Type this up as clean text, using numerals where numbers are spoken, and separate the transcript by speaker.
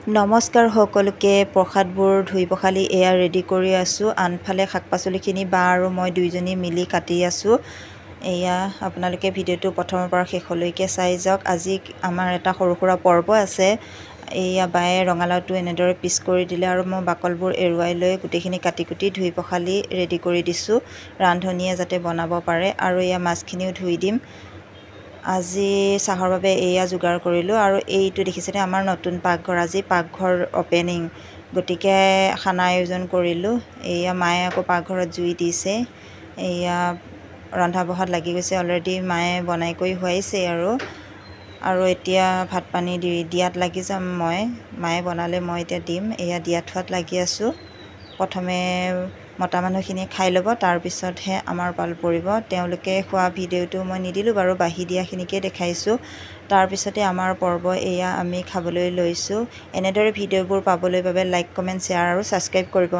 Speaker 1: নমস্কাৰ সকলোকে। প্ৰসাদবোৰ ধুই পখালি এয়া ৰেডি কৰি আছোঁ। আনফালে শাক পাচলিখিনি বা আৰু মই দুইজনী মিলি কাটি আছোঁ। এয়া আপোনালোকে ভিডিঅ'টো প্ৰথমৰ পৰা শেষলৈকে চাই যাওক। আজি আমাৰ এটা সৰু সুৰা পৰ্ব আছে। এয়া বায়ে ৰঙালাওটো এনেদৰে পিচ কৰি দিলে আৰু মই বাকলবোৰ এৰুৱাই লৈ গোটেইখিনি কাটি কুটি ধুই পখালি ৰেডি কৰি দিছোঁ, ৰান্ধনীয়ে যাতে বনাব পাৰে। আৰু এয়া মাছখিনিও ধুই দিম। আজি চাহৰ বাবে এয়া যোগাৰ কৰিলোঁ। আৰু এইটো দেখিছেনে আমাৰ নতুন পাকঘৰ, আজি পাকঘৰ অ'পেনিং, গতিকে খানা আয়োজন কৰিলোঁ। এয়া মায়ে আকৌ পাকঘৰত জুই দিছে। এয়া ৰন্ধা বঢ়াত লাগি গৈছে অলৰেডি, মায়ে বনাই কৰি হোৱাইছেই। আৰু আৰু এতিয়া ভাত পানী দিয়াত লাগি যাম মই। মায়ে বনালে, মই এতিয়া দিম। এয়া দিয়া থোৱাত লাগি আছোঁ। প্ৰথমে মতা মানুহখিনিয়ে খাই ল'ব, তাৰপিছতহে আমাৰ পাল পৰিব। তেওঁলোকে খোৱা ভিডিঅ'টো মই নিদিলোঁ বাৰু, বাঢ়ি দিয়াখিনিকে দেখাইছোঁ। তাৰপিছতে আমাৰ পৰ্ব, এয়া আমি খাবলৈ লৈছোঁ। এনেদৰে ভিডিঅ'বোৰ পাবলৈ বাবে লাইক, কমেণ্ট, শ্বেয়াৰ আৰু ছাবস্ক্ৰাইব কৰিব।